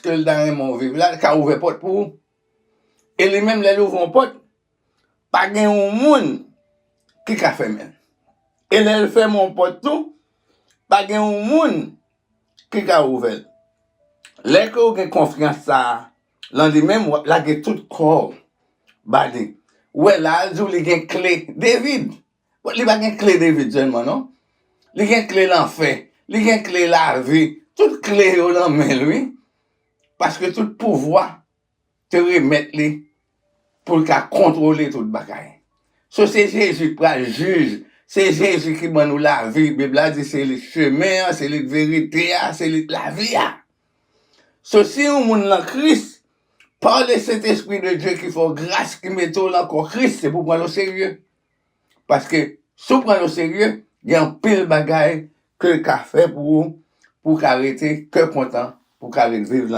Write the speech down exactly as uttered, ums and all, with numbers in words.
ke l ta renmen w viv la, l ka ouvè pòt pou ou. E li menm, lè l ouvri yon pòt, pa gen yon moun ki ka fèmen l. E lè l fèmen yon pòt tou, pa gen yon moun ki ka ouvè l. Lè ke w gen konfyans sa a lan li menm, w ap lage tout kò w ba li. Ou wè la, l di w li gen kle David. Bon, li pa gen kle David sèlman, non. Li gen kle lanfè. Li gen kle lavi. Tout kle yo nan men l, wi. Paske tout pouvwa te remèt li pou l ka kontwole tout bagay. So, se Jezi k pral jij. Se Jezi ki ban nou lavi. Bib la di se li chemen an, se li verite a, se li lavi a. So, si yon moun lan Kris, pa le Sentespri de Dye ki fè w gras, ki mete w lan kò Kris, se pou w pran l oserye. Paske, si w pran l oserye, gen anpil bagay ke l ka fè pou ou, pou w ka rete kè kontan, pou w ka ret viv lan